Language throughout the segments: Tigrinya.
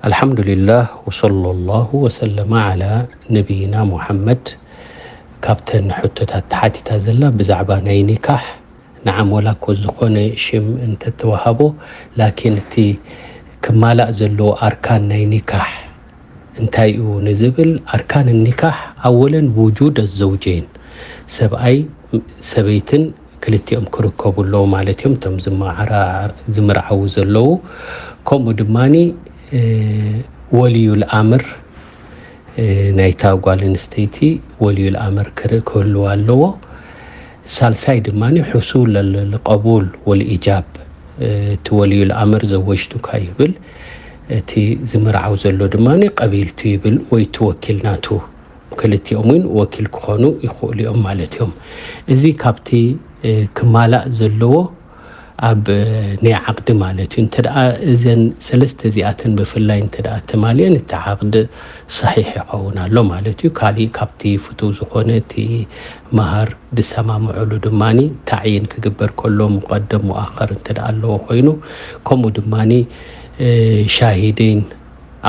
ኣልሓምዱሊላህ ወሰለላሁ ወሰለመ ዓላ ነቢይና ሙሓመድ። ካብተን ሕቶታት ተሓቲታ ዘላ ብዛዕባ ናይ ኒካሕ፣ ንዓም ወላ እኮ ዝኾነ ሽም እንተተዋሃቦ፣ ላኪን እቲ ክማላእ ዘለዎ ኣርካን ናይ ኒካሕ እንታይ እዩ ንዝብል፣ ኣርካን ኒካሕ ኣወለን ውጁድ ዘውጀይን፣ ሰብኣይ ሰበይትን ክልቲኦም ክርከቡ ኣለዉ ማለት እዮም፣ እቶም ዝመዓራ-፣ ዝምርዓዉ ዘለዉ። ከምኡ ድማኒ፣ እ፣ ወልዩል ኣምር፣ እ፣ ናይታ ጓል ኣንስተይቲ ወልዩል ኣምር ክር-፣ ክህልዋ ኣለዎ። ሳልሳይ ድማኒ ሕሱል ልቀቡል ወልኢጃብ፣ እ፣ እቲ ወልዩል ኣምር ዘወጅቱካ ይብል፣ እቲ ዝምርዓው ዘሎ ድማኒ ቀቢልቱ ይብል፣ ወይ እቲ ወኪል ናቱ። ክልቲኦም እውን ወኪል ክኾኑ ይኽእሉ እዮም ማለት እዮም። እዚ ካብቲ፣ እ፣ ክማላእ ዘለዎ ኣብ፣ እ፣ ናይ ዓቕዲ ማለት እዩ። እንተ ደኣ እዘን ሰለስተ እዚኣተን ብፍላይ እንተ ደኣ ተማልየን፣ እቲ ዓቕዲ ሰሒሕ ይኸውን ኣሎ ማለት እዩ። ካሊእ ካብቲ ፍቱው ዝኾነ እቲ መሃር ዝሰማምዑሉ ድማኒ ታዕይን ክግበር ከሎ፣ ሙቀደም ሙኣኸር እንተ ደኣ ኣለዎ ኮይኑ፣ ከምኡ ድማኒ፣ እ፣ ሻሂደይን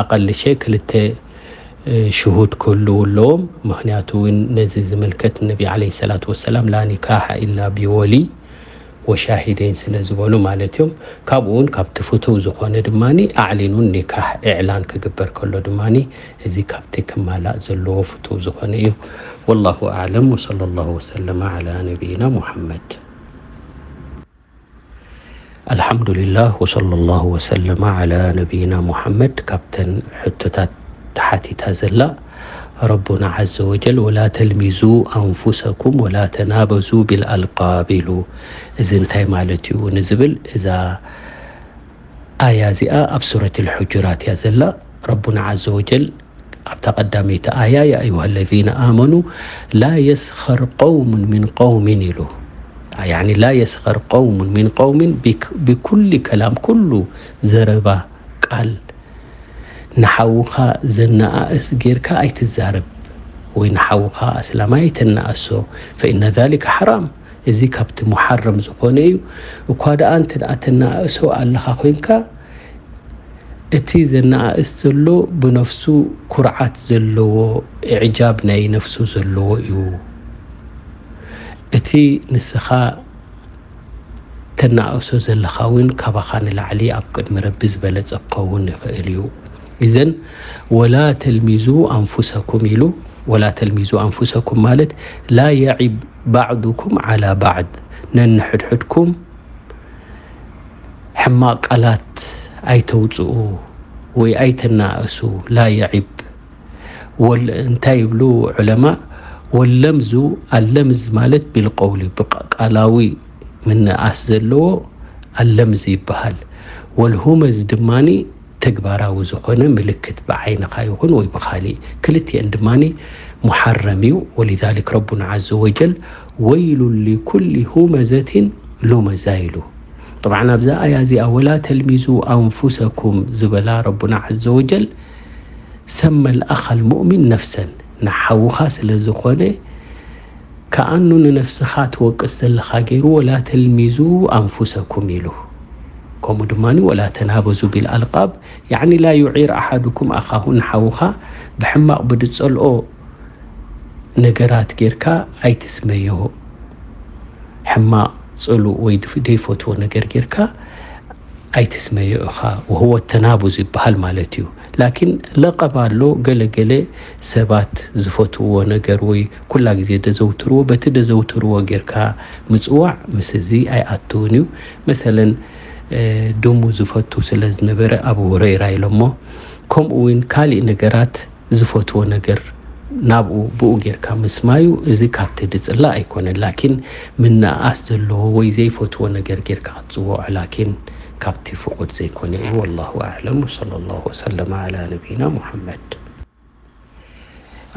ኣቐልሸ ክልተ፣ እ፣ ሽሁድ ክህልዉ ኣለዎም። ምኽንያቱ እውን ነዚ ዝምልከት ነቢ ዓለይሂ ሰላቱ ወሰላም፣ "ላ ኒካሓ ኢላ ቢወሊ ወሻሂደይን" ስለ ዝበሉ ማለት እዮም። ካብኡ እውን ካብቲ ፍቱው ዝኾነ ድማኒ ኣዕሊኑን ኒካሕ ኢዕላን ክግበር ከሎ ድማኒ፣ እዚ ካብቲ ክማላእ ዘለዎ ፍቱው ዝኾነ እዩ። ወላሁ ኣዕለም ወሰለላሁ ወሰለመ ዓላ ነቢይና ሙሐመድ። ኣልሓምዱሊላህ ወሰለላሁ ወሰለመ ዓላ ነቢይና ሙሐመድ። ካብተን ሕቶታት ተሓቲታ ዘላ፣ ረቡና ዐዘ ወጀል፣ "ወላ ተልሚዙ ኣንፉሰኩም ወላ ተናበዙ ቢልኣልቃብ" ኢሉ። እዚ እንታይ ማለት እዩ ንዝብል፣ እዛ ኣያ እዚኣ ኣብ ሱረት ኣልሑጁራት እያ ዘላ። ረቡና ዐዘ ወጀል ኣብታ ቀዳመይቲ ኣያ፣ "ያ ኣዩሃ ለዚነ ኣመኑ ላ የስኸር ቀውሙን ሚን ቀውሚን" ኢሉ። ያዕኒ፣ "ላ የስኸር ቀውሙን ሚን ቀውሚን" ቢክ-፣ ብኩሊ ከላም፣ ኩሉ ዘረባ ቃል ንሓውኻ ዘነኣእስ ጌርካ ኣይትዛረብ፣ ወይ ንሓውኻ ኣስላማይ ኣይተነኣእሶ። ፈኢነ ዛሊከ ሓራም፣ እዚ ካብቲ ሙሓረም ዝኾነ እዩ። እኳ ደኣ እንተ ደኣ ተነኣእሶ ኣለኻ ኮይንካ፣ እቲ ዘነኣእስ ዘሎ ብነፍሱ ኩርዓት ዘለዎ፣ ኢዕጃብ ናይ ነፍሱ ዘለዎ እዩ። እቲ ንስኻ ተነኣእሶ ዘለኻ እውን ካባኻ ንላዕሊ ኣብ ቅድሚ ረቢ ዝበለጸ ክኸውን ይኽእል እዩ። ኢዘን፣ "ወላ ተልሚዙ ኣንፉሰኩም" ኢሉ። "ወላ ተልሚዙ ኣንፉሰኩም" ማለት፣ "ላ የዒብ ባዕዱኩም ዓላ ባዕድ"፣ ነንሕድሕድኩም ሕማቕ ቃላት ኣይተውጽኡ ወይ ኣይተናእሱ። ላ የዒብ። ወል-፣ እንታይ ይብሉ ዑለማ? "ወለምዙ"፣ ኣለምዝ ማለት ቢልቀውሊ፣ ብቃ-፣ ቃላዊ ምንኣስ ዘለዎ ኣለምዝ ይበሃል። ወልሁመዝ ድማኒ ተግባራዊ ዝኾነ ምልክት ብዓይንኻ ይኹን ወይ ብኻሊእ፣ ክልቲኤን ድማኒ ሙሓረም እዩ። ወሊዛሊክ ረቡና ዐዘ ወጀል፣ "ወይሉን ሊኩሊ ሁመዘቲን ሉመዛ" ኢሉ። ጠብዓን ኣብዛ ኣያ እዚኣ፣ "ወላ ተልሚዙ ኣንፉሰኩም" ዝበላ ረቡና ዐዘ ወጀል፣ ሰመል ኣኻል ሙእሚን ነፍሰን፣ ንሓውኻ ስለ ዝኾነ፣ ከኣኑ ንነፍስኻ ትወቅስ ዘለኻ ገይሩ፣ "ወላ ተልሚዙ ኣንፉሰኩም" ኢሉ። ከምኡ ድማ፣ "ወላ ተናበዙ ቢል ኣልቃብ"፣ ያዕኒ፣ "ላ ዩዒር ኣሓዱኩም ኣኻሁ"፣ ንሓውኻ ብሕማቕ ብድጸልኦ ነገራት ጌርካ ኣይትስመዮ። ሕማቕ፣ ጽሉእ ወይ ድፍ-፣ ደይፈትዎ ነገር ጌርካ ኣይትስመዮ ኢኻ። ወህወ ተናቡዝ ይበሃል ማለት እዩ። ላኪን ለቐብ ኣሎ፣ ገለ ገለ ሰባት ዝፈትውዎ ነገር ወይ ኩላ ግዜ ደዘውትርዎ፣ በቲ ደዘውትርዎ ጌርካ ምጽዋዕ ምስ እዚ ኣይኣትውን እዩ። መሰለን፣ እ፣ ድሙ ዝፈቱ ስለ ዝነበረ ኣቡ ሁረይራ ኢሎሞ። ከምኡ እውን ካሊእ ነገራት ዝፈትዎ ነገር ናብኡ ብኡ ጌርካ ምስማዩ፣ እዚ ካብቲ ድጽላ ኣይኮነን። ላኪን ምንኣኣስ ዘለዎ ወይ ዘይፈትዎ ነገር ጌርካ ክትጽውዖ፣ ላኪን ካብቲ ፍቑድ ዘይኮነ እዩ። ወላሁ ኣዕለም፣ ወሰለላሁ ወሰለመ ዓላ ነቢይና ሙሐመድ።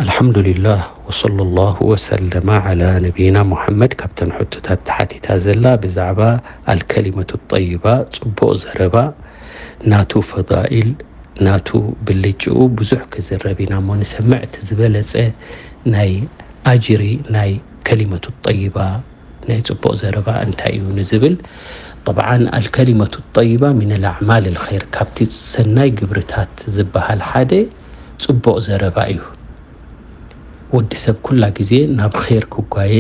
ኣልሓምዱሊላህ፣ ወሰለላሁ ወሰለመ ዓላ ነቢይና ሙሐመድ። ካብተን ሕቶታት ተሓቲታ ዘላ ብዛዕባ ኣልከሊመቱ ጠይባ፣ ጽቡቕ ዘረባ፣ ናቱ ፈዳኢል፣ ናቱ ብልጭኡ ብዙሕ ክዝረብ ኢና እሞ ንሰምዕ። እቲ ዝበለጸ ናይ ኣጅሪ ናይ ከሊመቱ ጠይባ፣ ናይ ጽቡቕ ዘረባ እንታይ እዩ ንዝብል፣ طبعا الكلمة الطيبة من الأعمال الخير، ካብቲ ሰናይ ግብርታት ዝበሃል ሓደ ጽቡቕ ዘረባ እዩ። ወዲ ሰብ ኩላ ግዜ ናብ ኸይር ክጓየ፣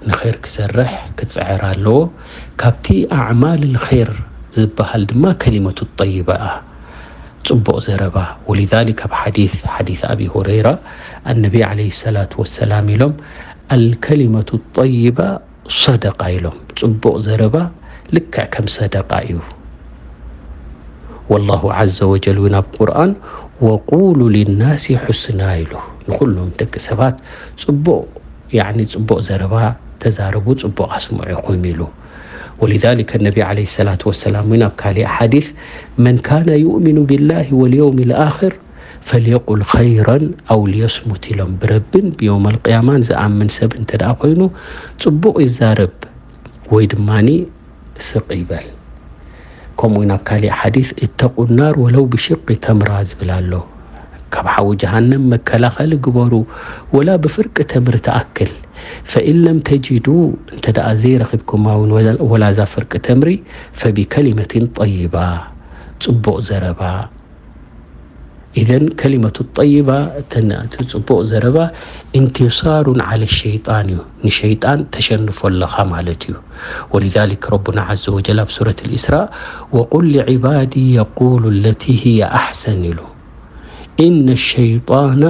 ንኸይር ክሰርሕ ክጽዕር ኣለዎ። ካብቲ ኣዕማል ኸይር ዝበሃል ድማ ከሊመቱ ጠይባ እያ፣ ጽቡቕ ዘረባ። ወሊዛሊክ ኣብ ሓዲስ፣ ሓዲስ ኣቢ ሁረይራ፣ ኣነቢ ዓለይሂ ሰላቱ ወሰላም ኢሎም፣ ኣልከሊመቱ ጠይባ ሰደቃ ኢሎም። ጽቡቕ ዘረባ ልክዕ ከም ሰደቃ እዩ። ወላሁ ዓዘ ወጀል እውን ኣብ ቁርኣን፣ "ወቁሉ ሊናሲ ሑስና" ኢሉ፣ ንኹሎም ደቂ ሰባት ጽቡቕ፣ ያዕኒ ጽቡቕ ዘረባ ተዛረቡ፣ ጽቡቕ ኣስምዑኹም ኢሉ። ወሊዛሊከ ነቢ ዓለይሂ ሰላቱ ወሰላም እውን ኣብ ካሊእ ሓዲስ፣ "መን ካነ ዩእሚኑ ቢላሂ ወልየውሚል ኣኽር ፈልየቁል ኸይረን ኣው ልየስሙት" ኢሎም። ብረብን ብየውመል ቅያማን ዝኣምን ሰብ እንተ ደኣ ኮይኑ፣ ጽቡቕ ይዛረብ ወይ ድማኒ ስቕ ይበል። ከምኡ እውን ኣብ ካሊእ ሓዲስ፣ "እተቁ ናር ወለው ብሽቂ ተምራ" ዝብል ኣሎ። ካብ ሓዊ ጀሃነም መከላኸሊ ግበሩ፣ ወላ ብፍርቂ ተምሪ ትኣክል። ፈኢን ለም ተጅዱ፣ እንተ ደኣ ዘይረኺብኩማ እውን ወላ፣ ወላ እዛ ፍርቂ ተምሪ፣ ፈቢከሊመትን ጠይባ፣ ጽቡቕ ዘረባ። ኢዘን ከሊመቱ ጠይባ፣ እተን፣ እቲ ጽቡቕ ዘረባ፣ ኢንቲሳሩን ዓለ ሸይጣን እዩ። ንሸይጣን ተሸንፎ ኣለኻ ማለት እዩ። ወሊዛሊክ ረቡና ዓዘ ወጀል ኣብ ሱረት ልኢስራእ፣ "ወቁል ሊዕባዲ የቁሉ ለቲ ህየ ኣሕሰን" ኢሉ። "ኢነ ሸይጣነ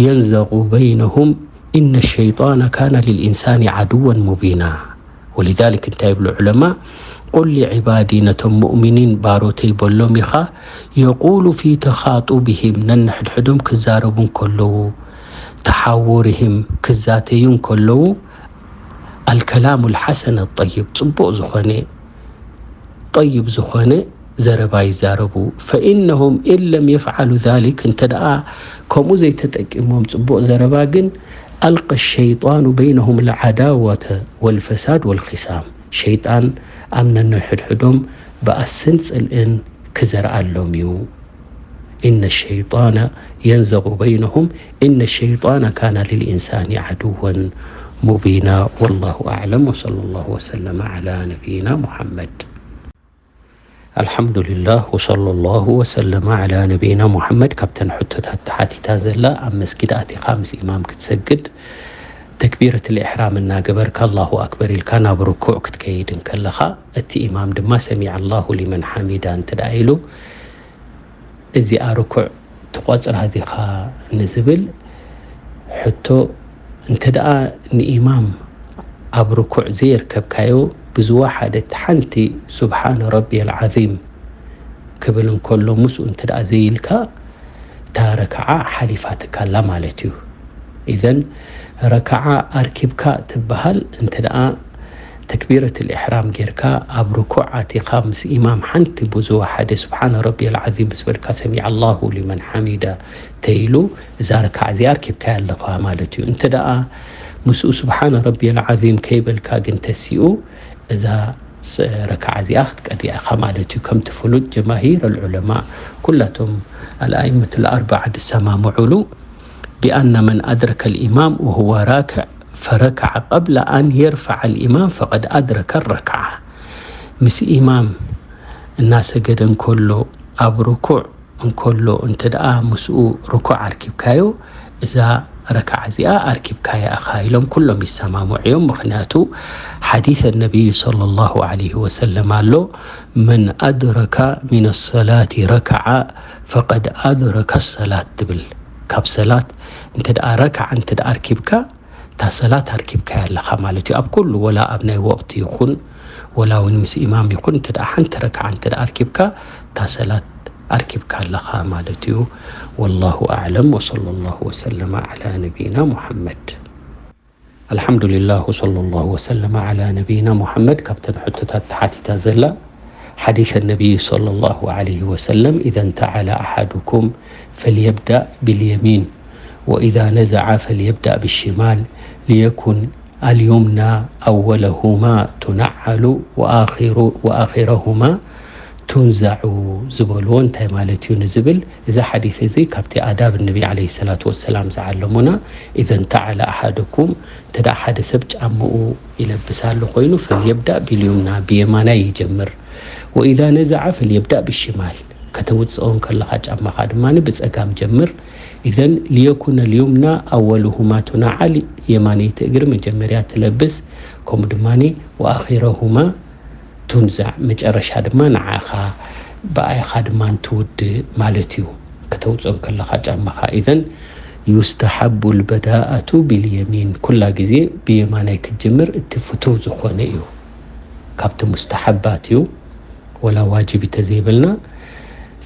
የንዘቁ በይነሁም፣ ኢነ ሸይጣነ ካነ ልልኢንሳኒ ዓድወን ሙቢና።" ወሊዛሊክ እንታይ ይብሉ ዑለማ? "ቁል ሊዕባዲ" ነቶም ሙእሚኒን ባሮተይ በሎም ኢኻ፣ "የቁሉ ፊ ተኻጡብሂም" ነንሕድሕዶም ክዛረቡ እንከለዉ፣ ተሓውርሂም ክዛተዩ እንከለዉ፣ "ኣልከላሙ ልሓሰነ ጠይብ" ጽቡቕ ዝኾነ ጠይብ ዝኾነ ዘረባ ይዛረቡ። ፈኢነሁም ኢን ለም የፍዓሉ ዛሊክ፣ እንተ ደኣ ከምኡ ዘይተጠቂሞም ጽቡቕ ዘረባ ግን፣ ኣልቀ ሸይጣኑ በይነሁም ልዓዳወተ ወልፈሳድ ወልኺሳም፣ ሸይጣን ኣብ ነንሕድሕዶም በኣስን ጽልእን ክዘርኣሎም እዩ። ኢነ ሸይጣነ የንዘቁ በይነሁም፣ ኢነ ሸይጣነ ካነ ልልኢንሳኒ ዓድወን ሙቢና። ወላሁ ኣዕለም ወሰለ ላሁ ወሰለመ ዓላ ነቢይና ሙሓመድ። ኣልሓምዱሊላህ ወሰለ ላሁ ወሰለመ ዓላ ነቢይና ሙሓመድ። ካብተን ሕቶታት ተሓቲታ ዘላ፣ ኣብ መስጊድ ኣቲኻ ምስ ኢማም ክትሰግድ ተክቢረት ልኢሕራም እናገበርካ ኣላሁ ኣክበር ኢልካ ናብ ርኩዕ ክትከይድ እንከለኻ፣ እቲ ኢማም ድማ ሰሚዐ ኣላሁ ሊመን ሓሚዳ እንተ ደኣ ኢሉ፣ እዚኣ ርኩዕ ትቖጽራ ዲኻ ንዝብል ሕቶ፣ እንተ ደኣ ንኢማም ኣብ ርኩዕ ዘየርከብካዮ፣ ብዝወሓደት ሓንቲ ሱብሓነ ረቢየል ዓዚም ክብል እንከሎ፣ ምስኡ እንተ ደኣ ዘይልካ፣ እታ ረክዓ ሓሊፋትካ ኣላ ማለት እዩ። ኢዘን ረክዓ ኣርኪብካ ትበሃል እንተ ደኣ ተክቢረት ልኢሕራም ጌርካ ኣብ ርኩዕ ኣቲኻ ምስ ኢማም ሓንቲ ብዝወሓደ ስብሓነ ረቢየል ዓዚም ምስ በልካ ሰሚዐ ኣላሁ ሊመን ሓሚዳ ተይሉ እዛ ረክዓ እዚኣ ኣርኪብካያ ኣለኻ ማለት እዩ። እንተ ደኣ ምስኡ ስብሓነ ረቢየል ዓዚም ከይበልካ ግን ተሲኡ እዛ ስ-፣ ረክዓ እዚኣ ክትቀድያ ኢኻ ማለት እዩ። ከምቲ ፍሉጥ ጀማሂር ኣልዑለማ ኩላቶም ኣልኣይመቱ ልኣርባዓ ዝሰማምዑሉ ብኣነ መን ኣድረከ ልኢማም ወሁወ ራክዕ ፈረከዐ ቀብለ ኣን የርፈዐ ልኢማም ፈቀድ ኣድረከ ረክዓ። ምስ ኢማም እናሰገደ እንከሎ ኣብ ርኩዕ እንከሎ እንተ ደኣ ምስኡ ርኩዕ ኣርኪብካዮ፣ እዛ ረክዓ እዚኣ ኣርኪብካያ ኢኻ ኢሎም ኩሎም ይሰማምዑ እዮም። ምኽንያቱ ሓዲስ ነቢይ ሰለላሁ ዐለይሂ ወሰለም ኣሎ፣ "መን ኣድረከ ሚነ ሰላቲ ረክዓ ፈቀድ ኣድረከ ሰላት" ትብል። ካብ ሰላት እንተ ደኣ ረክዓ እንተ ደኣ ኣርኪብካ፣ እታ ሰላት ኣርኪብካያ ኣለኻ ማለት እዩ። ኣብ ኩሉ፣ ወላ ኣብ ናይ ወቕቲ ይኹን፣ ወላ እውን ምስ ኢማም ይኹን፣ እንተ ደኣ ሓንቲ ረክዓ እንተ ደኣ ኣርኪብካ፣ እታ ሰላት ኣርኪብካ ኣለኻ ማለት እዩ። ወላሁ ኣዕለም፣ ወሰለላሁ ወሰለመ ዐላ ነቢይና ሙሐመድ። ኣልሓምዱሊላህ፣ ወሰለላሁ ወሰለመ ዐላ ነቢይና ሙሐመድ። ካብተን ሕቶታት ተሓቲታ ዘላ፣ ሓዲስ ነቢይ ሰለላሁ ዐለይሂ ወሰለም፣ "ኢዘ እንተዓለ ኣሓዱኩም ፈልየብዳእ ብልየሚን፣ ወኢዛ ነዘዐ ፈልየብዳእ ብሽማል፣ ሊየኩን ኣልዩምና ኣወለሁማ ቱነዓሉ፣ ወኣኺሩ-፣ ወኣኺረሁማ ቱንዛዑ ዝበልዎ እንታይ ማለት እዩ ንዝብል፣ እዚ ሓዲስ እዚ ካብቲ ኣዳብ ነቢ ዓለይሂ ሰላቱ ወሰላም ዝዓለሙና፣ ኢዘን ተዓለ ኣሓደኩም፣ እንተ ደኣ ሓደ ሰብ ጫምኡ ይለብስ ኣሎ ኮይኑ፣ ፈልየብዳእ ቢልዩምና፣ ብየማናይ ይጀምር። ወኢዛ ነዘዓ ፈልየብዳእ ብሽማል፣ ከተውፅኦ እንከለኻ ጫማኻ ድማ ብፀጋም ጀምር። ኢዘን ሊየኩነ ልዩምና ኣወሉሁማ ቱናዓል፣ የማነይቲ እግሪ መጀመርያ ትለብስ፣ ከምኡ ድማ ወኣኺረሁማ ቱንዛዕ፣ መጨረሻ ድማ ንዓኻ ብኣይኻ ድማ እንትውድእ ማለት እዩ። ከተውፅኦ ከለኻ ጫማኻ። ኢዘን ዩስተሓቡ ልበዳኣቱ ቢልየሚን፣ ኩላ ግዜ ብየማናይ ክትጅምር እቲ ፍቱው ዝኾነ እዩ። ካብቲ ሙስተሓባት እዩ፣ ወላ ዋጅብ እንተዘይበልና።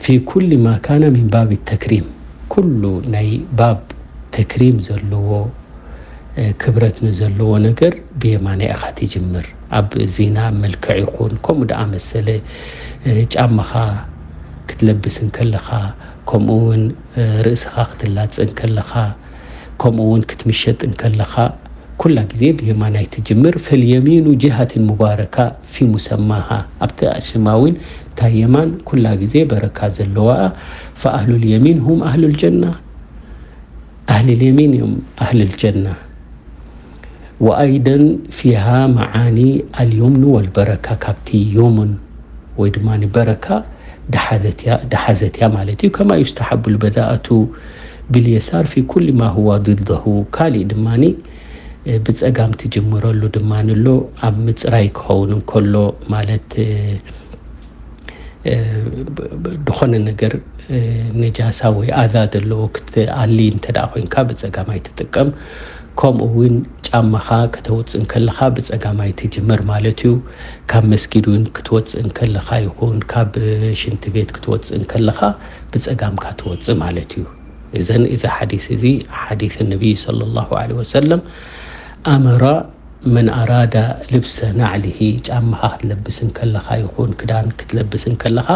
ፊ ኩል ማ ካነ ሚን ባብ ተክሪም፣ ኩሉ ናይ ባብ ተክሪም ዘለዎ፣ እ፣ ክብረት ንዘለዎ ነገር ብየማናይ ኢኻ ትጅምር። ኣብ ዚና፣ ኣብ መልክዕ ይኹን ከምኡ ደኣ መሰለ፣ እ፣ ጫማኻ ክትለብስ እንከለኻ፣ ከምኡ እውን፣ እ፣ ርእስኻ ክትላጸ እንከለኻ፣ ከምኡ እውን ክትምሸጥ እንከለኻ፣ ኩላ ግዜ ብየማናይ ትጅምር። ፈልየሚኑ ጅሃትን ሙባረካ ፊ ሙሰማሃ፣ ኣብቲ ኣሽማ እውን እታ የማን ኩላ ግዜ በረካ ዘለዋ። ፈኣህሉል የሚን ሁም ኣህሉል ጀና፣ ኣህልል የሚን እዮም ኣህልል ጀና። ወኣይደን ፊሃ መዓኒ ኣልዩምኑ ወልበረካ፣ ካብቲ ዩምን ወይ ድማ በረካ ደሓዘት እያ፣ ደሓዘት እያ ማለት እዩ። ከማ ዩስተሓቡ ልበዳኣቱ ቢልየሳር ፊ ኩል ማ ሁዋ ضده፣ ካሊእ ድማ ብጸጋም ትጅምረሉ ድማ ኣሎ። ኣብ ምጽራይ ክኸውን እንከሎ ማለት፣ እ፣ ብ-፣ ብ-፣ ዝኾነ ነገር፣ እ፣ ነጃሳ ወይ ኣዛ ዘለዎ ክትኣሊ እንተ ደኣ ኮይንካ ብጸጋማይ ትጥቀም። ከምኡ እውን ጫማኻ ከተውጽእ እንከለኻ ብጸጋማይ ትጅምር ማለት እዩ። ካብ መስጊድ እውን ክትወጽእ እንከለኻ ይኹን ካብ ሽንቲ ቤት ክትወጽእ እንከለኻ ብጸጋምካ ትወጽእ ማለት እዩ። እዘን፣ እዚ ሓዲስ እዚ ሓዲስ ነቢይ ሰለላሁ ዐለይሂ ወሰለም ኣመራ መን ኣራዳ ልብሰ ናዕሊሂ፣ ጫማኻ ክትለብስ እንከለኻ ይኹን ክዳን ክትለብስ እንከለኻ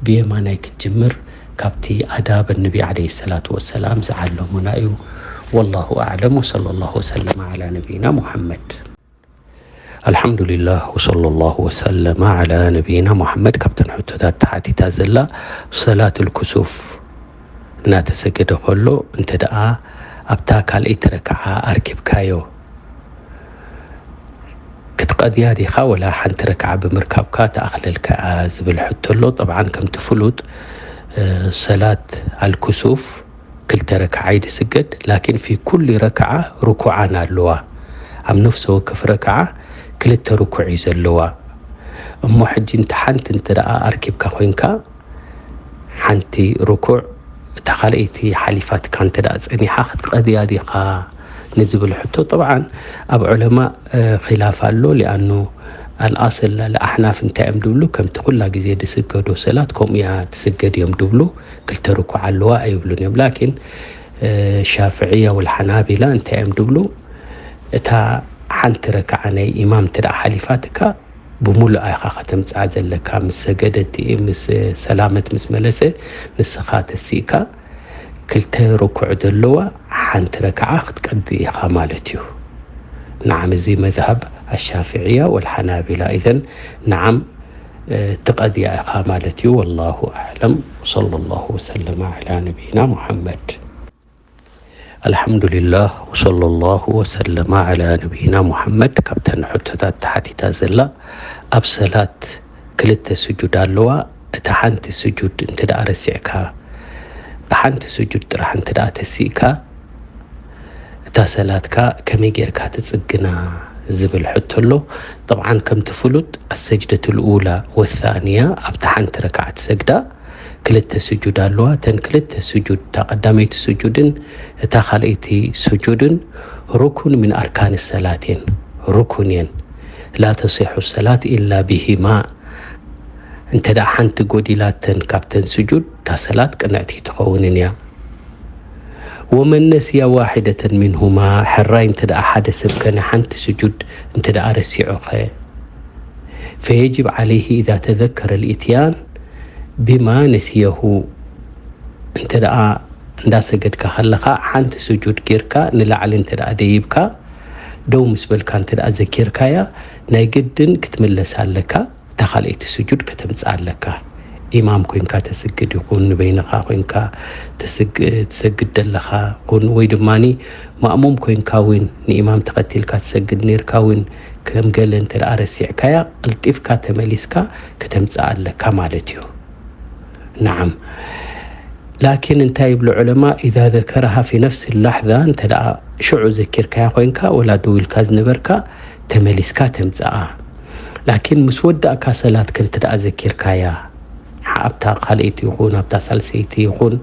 ብየማናይ ክትጅምር ካብቲ ኣዳብ ነቢ ዐለይሂ ሰላቱ ወሰላም ዝዓለሙና እዩ። ወላሁ ኣዕለም ወሰለላሁ ወሰለመ ዐላ ነቢይና ሙሐመድ። ኣልሐምዱሊላህ ወሰለላሁ ወሰለመ ዐላ ነቢይና ሙሐመድ። ካብተን ሕቶታት ተሓቲታ ዘላ ሰላቱል ኩሱፍ እናተሰገደ ከሎ እንተ ደኣ ኣብታ ካልኣይቲ ረክዓ ኣርኪብካዮ ክትቀድያ ዲኻ ወላ ሓንቲ ረክዓ ብምርካብካ ትኣኽለልካ እያ ዝብል ሕቶ ኣሎ። ጠብዓን ከምቲ ፍሉጥ፣ እ፣ ሰላት ኣልኩሱፍ ክልተ ረክዓ እዩ ዝስገድ፣ ላኪን ፊ ኩሉ ረክዓ ርኩዓን ኣለዋ። ኣብ ነፍሲ ወከፍ ረክዓ ክልተ ርኩዕ እዩ ዘለዋ። እሞ ሕጂ እንተ ሓንቲ እንተ ደኣ ኣርኪብካ ኮይንካ፣ ሓንቲ ርኩዕ እታ ካልኣይቲ ሓሊፋትካ እንተ ደኣ ጸኒሓ ክትቀድያ ዲኻ ንዝብል ሕቶ፣ ጠብዓን ኣብ ዑለማ፣ እ፣ ኺላፍ ኣሎ። ሊኣኑ ኣልኣስል ኣልኣሕናፍ እንታይ እዮም ድብሉ? ከምቲ ኩላ ግዜ ድስገዶ ሰላት ከምኡ እያ ትስገድ እዮም ድብሉ። ክልተ ርኩዕ ኣለዋ ኣይብሉን እዮም። ላኪን፣ እ፣ ሻፍዕያ ወልሓናቢላ እንታይ እዮም ድብሉ? እታ ሓንቲ ረክዓ ናይ ኢማም እንተ ደኣ ሓሊፋትካ፣ ብምሉኣ ኢኻ ከተምጽኣ ዘለካ። ምስ ሰገደ እቲ፣ ምስ ሰላመት ምስ መለሰ፣ ንስኻ ተሲእካ ክልተ ርኩዕ ዘለዋ ሓንቲ ረክዓ ክትቀዲ ኢኻ ማለት እዩ። ነዓም፣ እዚ መዝሃብ ኣሻፍዕያ ወልሓናቢላ። ኢዘን ነዓም፣ እ፣ ትቐድያ ኢኻ ማለት እዩ። ወላሁ ኣዕለም። ወሰለላሁ ወሰለመ ዐላ ነቢይና ሙሐመድ። ኣልሓምዱሊላህ ወሰለላሁ ወሰለመ ዐላ ነቢይና ሙሐመድ። ካብተን ሕቶታት ተሓቲታ ዘላ፣ ኣብ ሰላት ክልተ ስጁድ ኣለዋ። እታ ሓንቲ ስጁድ እንተ ደኣ ረሲዕካ፣ ብሓንቲ ስጁድ ጥራሕ እንተ ደኣ ተሲእካ፣ እታ ሰላትካ ከመይ ጌርካ ትጽግና ዝብል ሕቶ ኣሎ። ጠብዓን ከምቲ ፍሉጥ ኣሰጅደቱል ኡላ ወሳንያ፣ ኣብታ ሓንቲ ረክዓ ትሰግዳ ክልተ ስጁድ ኣለዋ። እተን ክልተ ስጁድ፣ እታ ቀዳመይቲ ስጁድን እታ ካልኣይቲ ስጁድን ሩኩን ምን ኣርካን ሰላት እየን፣ ሩኩን እየን። ላ ተሲሑ ሰላት ኢላ ቢሂማ። እንተ ደኣ ሓንቲ ጎዲላተን ካብተን ስጁድ፣ እታ ሰላት ቅንዕቲ ትኸውንን እያ። ወመን ነስያ ዋሒደተን ሚንሁማ፣ ሕራይ እንተ ደኣ ሓደ ሰብ ከነ ሓንቲ ስጁድ እንተ ደኣ ረሲዑኸ፣ ፈየጅብ ዓለይሂ ኢዛ ተዘከረ ልኢትያን ቢማ ነስየሁ፣ እንተ ደኣ እንዳሰገድካ ከለኻ ሓንቲ ስጁድ ጌርካ ንላዕሊ እንተ ደኣ ደይብካ፣ ደው ምስ በልካ እንተ ደኣ ዘኪርካያ፣ ናይ ግድን ክትምለስ ኣለካ። እታ ካልኣይቲ ስጁድ ከተምጽእ ኣለካ። ኢማም ኮይንካ ተስግድ ይኹን፣ ንበይንኻ ኮይንካ ተስግ-፣ ትሰግድ ደለኻ ኹን፣ ወይ ድማኒ ማእሙም ኮይንካ እውን ንኢማም ተኸቲልካ ትሰግድ ነርካ እውን፣ ከም ገለ እንተ ደኣ ረሲዕካያ፣ ቀልጢፍካ ተመሊስካ ከተምጽኣ ኣለካ ማለት እዩ። ነዓም። ላኪን እንታይ ይብሉ ዑለማ፣ إذا ذكرها في نفس اللحظة፣ እንተ ደኣ ሽዑ ዘኪርካያ ኮይንካ፣ ወላ ደው ኢልካ ዝነበርካ፣ ተመሊስካ ተምጽኣ። ላኪን ምስ ወዳእካ ሰላትክ እንተ ደኣ ዘኪርካያ፣ ሓ-፣ ኣብታ ካልኣይቲ ይኹን፣ ኣብታ ሳልሰይቲ ይኹን፣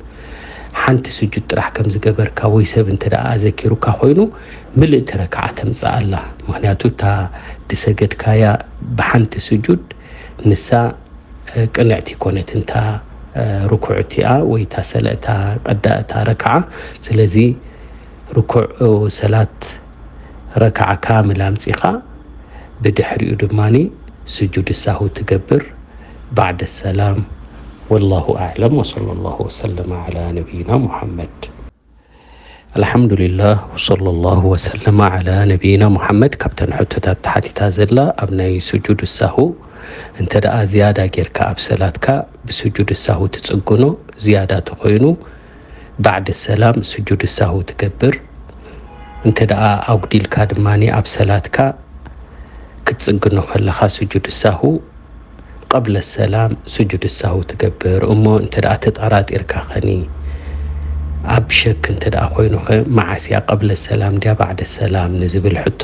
ሓንቲ ስጁድ ጥራሕ ከም ዝገበርካ ወይ ሰብ እንተ ደኣ ኣዘኪሩካ ኮይኑ፣ ምልእቲ ረክዓ ተምጽኣ ኣላ። ምኽንያቱ እታ ድሰገድካያ ብሓንቲ ስጁድ፣ ንሳ፣ እ፣ ቅንዕቲ ኮነት እንታ፣ እ፣ ርኩዕ እቲኣ ወይ እታ ሰለ-፣ እታ ቀዳ-፣ እታ ረክዓ። ስለዚ ርኩዕ፣ እ፣ ሰላት ረክዓ ካምል ኣምጺኻ፣ ብድሕሪኡ ድማኒ ስጁድ ሳሁ ትገብር ባዕደ ሰላም። ወላሁ ኣዕለም፣ ወሰለላሁ ወሰለመ ዓላ ነቢይና ሙሐመድ። ኣልሓምዱሊላህ፣ ወሰለላሁ ወሰለመ ዓላ ነቢይና ሙሐመድ። ካብተን ሕቶታት ተሓቲታ ዘላ፣ ኣብ ናይ ስጁድ ሳሁ እንተ ደኣ ዝያዳ ጌርካ ኣብ ሰላትካ ብስጁድ ሳሁ ትጽግኖ፣ ዝያዳ ተኾይኑ ባዕድ ሰላም ስጁድ ሳሁ ትገብር። እንተ ደኣ ኣጉዲልካ ድማኒ ኣብ ሰላትካ ክትጽግኖ ከለኻ ስጁድ ሳሁ ቀብለ ሰላም ስጁድ ሳሁ ትገብር። እሞ እንተ ደኣ ተጠራጢርካ ኸኒ፣ ኣብ ሸክ እንተ ደኣ ኮይኑኸ፣ መዓስ እያ ቀብለ ሰላም ድያ ባዕደ ሰላም ንዝብል ሕቶ፣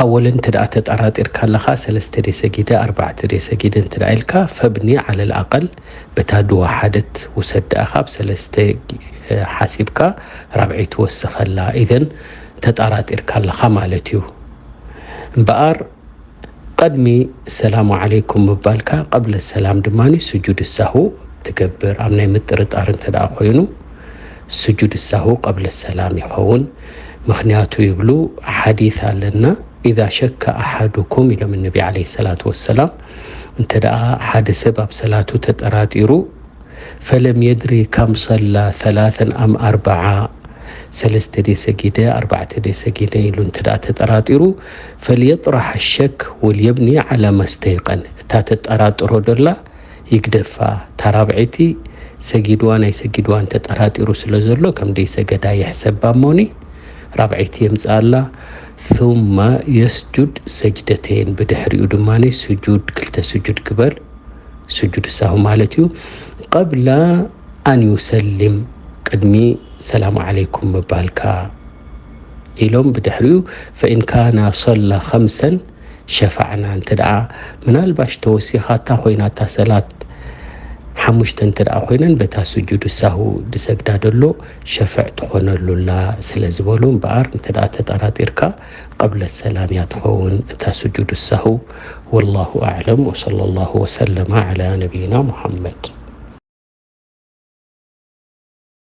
ኣወለን እንተ ደኣ ተጠራጢርካ ኣለኻ፣ ሰለስተ ድየ ሰጊደ፣ ኣርባዕተ ድየ ሰጊደ እንተ ደኣ ኢልካ፣ ፈብኒ ዓለል ኣቐል በታ ድዋ ሓደት ውሰድ ደኣ፣ ካብ ሰለስተ፣ እ፣ ሓሲብካ ራብዐይቲ ወስኸላ። ኢዘን ተጠራጢርካ ኣለኻ ማለት እዩ። እምበኣር፣ ቀድሚ ሰላሙ ዓለይኩም ምባልካ፣ ቀብለ ሰላም ድማኒ ስጁድ ሳሁ ትገብር። ኣብ ናይ ምጥርጣር እንተ ደኣ ኮይኑ፣ ስጁድ ሳሁ ቀብለ ሰላም ይኸውን። ምኽንያቱ ይብሉ፣ ሓዲስ ኣለና፣ "ኢዛ ሸከ ኣሓዱኩም" ኢሎም ነቢ ዓለይሂ ሰላቱ ወሰላም፣ እንተ ደኣ ሓደ ሰብ ኣብ ሰላቱ ተጠራጢሩ፣ "ፈለም የድሪ ከም ሰላ ሰላሰን ኣም ኣርበዓ፣ ሰለስተ ድየ ሰጊደ፣ ኣርባዕተ ድየ ሰጊደ?" ኢሉ እንተ ደኣ ተጠራጢሩ፣ "ፈልየጥራሕ ሸክ ወልየብኒ ዓላ መስተይቀን።" እታ ተጠራጥሮ ደላ ይግደፋ። እታ ራብዐይቲ ሰጊድዋን ኣይሰጊድዋን ተጠራጢሩ ስለ ዘሎ፣ ከም ደይሰገዳ ይሕሰባ እሞኒ፣ ራብዐይቲ የምጽኣላ። ثم የስጁድ ሰጅደተይን፣ ብድሕሪኡ ድማ ስጁድ፣ ክልተ ስጁድ ግበር፣ ስጁድ ሳሁ ማለት እዩ። ቀብለ ኣን ዩሰሊም፣ ቅድሚ ሰላሙ ዓለይኩም ምባልካ ኢሎም። ብድሕሪኡ ፈኢን ካና ሰላ ኸምሰን ሸፋዕና፣ እንተ ደኣ ምናልባሽ ተወሲኻታ ኮይና እታ ሰላት ሓሙሽተ እንተ ደኣ ኮይነን፣ በታ ስጁድ ሳሁ ድሰግዳ ደሎ ሸፍዕ ትኾነሉላ ስለ ዝበሉ እምበኣር፣ እንተ ደኣ ተጠራጢርካ፣ ቀብለ ሰላም እያ ትኸውን እታ ስጁድ ሳሁ። ወላሁ ኣዕለም፣ ወሰለላሁ ወሰለመ ዓላ ነቢይና ሙሐመድ።